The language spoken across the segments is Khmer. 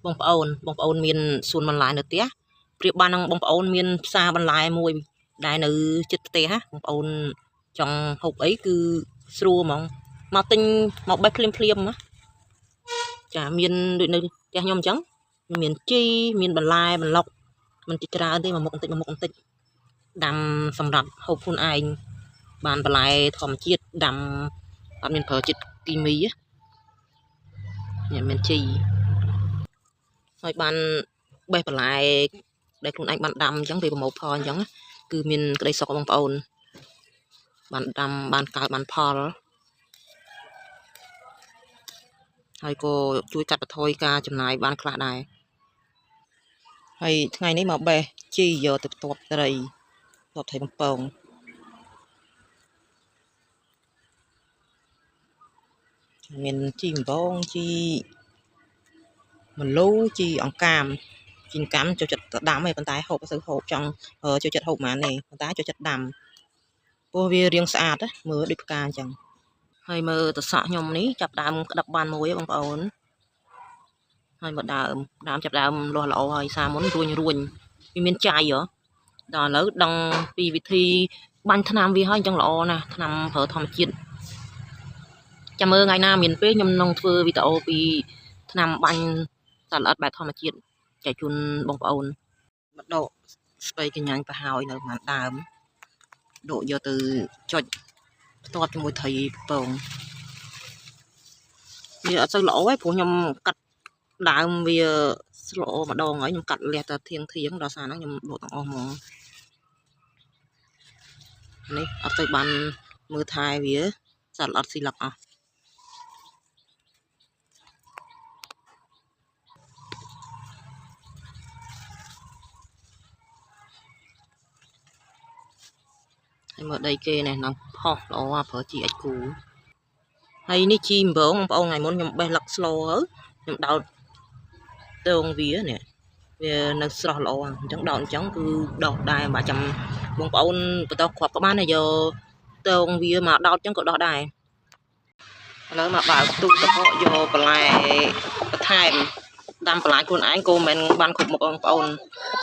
បងប្អូនបងប្អូនមានសួនបន្លែនៅផ្ទះប្រៀបបាននឹងបងប្អូនមានផ្សារបន្លែមួយដែលនៅជិតផ្ទះណាបងប្អូនចង់ហូបអីគឺស្រួលហ្មងមកទិញមកបេះភ្លាមភ្លាមណាចាមានដូចនៅផ្ទះខ្ញុំអញ្ចឹងមានជីមានបន្លែបន្លុកមិនជាច្រើនទេមួយមុខបន្តិចមួយមុខបន្តិចដាំសម្រាប់ហូបខ្លួនឯងបានបន្លែធម្មជាតិដាំអត់មានប្រើជាតិគីមីនេះមានជីហើយបានបេះបន្លែដែលខ្លួនឯងបានដាំអញ្ចឹងពេលប្រមូលផលអញ្ចឹងគឺមានក្តីសុខបងប្អូនបានដាំបានកើតបានផលហើយក៏ជួយកាត់បន្ថយការចំណាយបានខ្លះដែរហើយថ្ងៃនេះមកបេះជីយកទៅផ្ទាប់ត្រីផ្ទាប់ត្រីបំពងមានជីកំបងជីមលូជីអង្កាមជីអង្កាមចូលចិត្តដាំឯងប៉ុន្តែហូបអត់សូវហូបចង់ចូលចិត្តហូបហ្មងទេប៉ុន្តែចូលចិត្តដាំព្រោះវារាងស្អាតមើលដូចផ្កាអញ្ចឹងហើយមើលតសក់ខ្ញុំនេះចាប់ដើមក្តាប់បានមួយបងប្អូនហើយមកដើមចាប់ដើមលាស់ល្អហើយសាមុនរួញរួញវាមានចៃហ៎ដល់ឥឡូវដឹងពីវិធីបាញ់ថ្នាំវាហើយអញ្ចឹងល្អណាស់ថ្នាំប្រើធម្មជាតិចាំមើលថ្ងៃណាមានពេលខ្ញុំនឹងធ្វើវីដេអូពីថ្នាំបាញ់សត្វល្អិតបែបធម្មជាតិចែកជូនបងប្អូនមកដកស្ពៃកញ្ញាញ់ប្រហើយនៅប្រហែលដើមដកយកទៅចុចផ្ទាត់ជាមួយត្រីពងវាអត់សូវល្អទេព្រោះខ្ញុំកាត់ដើមវាស្លោម្ដងហើយខ្ញុំកាត់លះតែធៀងធៀងដល់សារហ្នឹងខ្ញុំដកទាំងអស់ហ្មងនេះអត់ទៅបានមើលថែវាសត្វល្អិតស៊ីឡឹកអស់ហើយមើលដីគេនេះនឹងផុសល្អប្រើជីអាចគូហើយនេះជីអំបងបងប្អូនថ្ងៃមុនខ្ញុំបេះលឹកស្លទៅខ្ញុំដោតតងវានេះវានៅស្រស់ល្អអញ្ចឹងដោតអញ្ចឹងគឺដោតដែរមិនបាច់ចាំបងប្អូនបន្តគ្រាប់ក៏បានដែរយកតងវាមកដោតអញ្ចឹងក៏ដោះដែរឥឡូវមកបើកទូទឹកកកយកបន្លែបន្ថែមដាំបន្លែខ្លួនឯងក៏មិនបានគ្រប់មុខបងប្អូន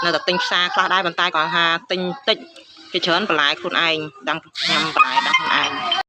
នៅតែទិញផ្សារខ្លះដែរប៉ុន្តែគាត់ថាទិញតិចគេច្រើនបន្លែខ្លួនឯងដាំញ៉ាំបន្លែដាំខ្លួនឯង